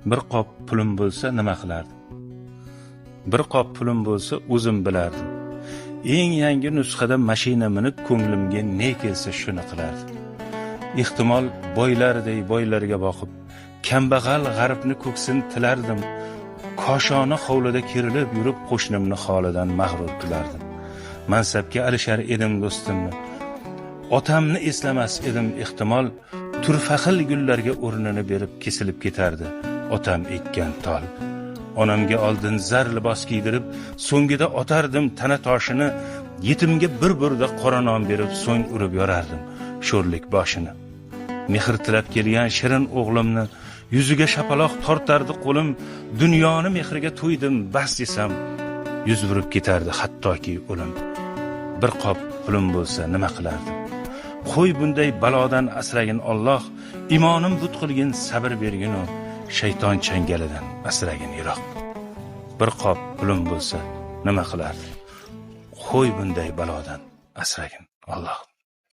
Bir qop pulim bo'lsa, nima qilardim? Bir qop pulim bo'lsa, o'zim bilardim. Eng yangi nusxada mashina minib, ko'nglimga ne kelsa, shuni qilardim. Ehtimol, boylarday boylarga boqib, kambag'al g'aribni ko'ksin tilardim. Koshona hovlida kerilib yurib, qo'shnimni holidan mag'rur kulardim. Mansabga alishar edim do'stimni. Otamni eslamas edim ehtimol. Turfa xil gullarga o'rnini berib, kesilib ketardi otam ekkan tol. Onamga oldin zar libos kiydirib, so'ngida otardim tana toshini. Yetimga bir burda qora non berib, so'ng urib yorardim sho'rlik boshini. Mehr tilab kelgan shirin o'g'limni yuziga shapaloq tortardi qo'lim. Dunyoni mehriga to'ydim, bas desam, yuz burib ketardi hattoki o'lim. Bir qop pulim bo'lsa, nima qilardim? Qo'y, bunday balodan asragin Olloh. Imonim but qilgin, sabr bergin u shayton changalidan asragin yiroq. Bir qop pulim bo'lsa, nima qilardim? Qo'y, bunday balodan asragin Olloh.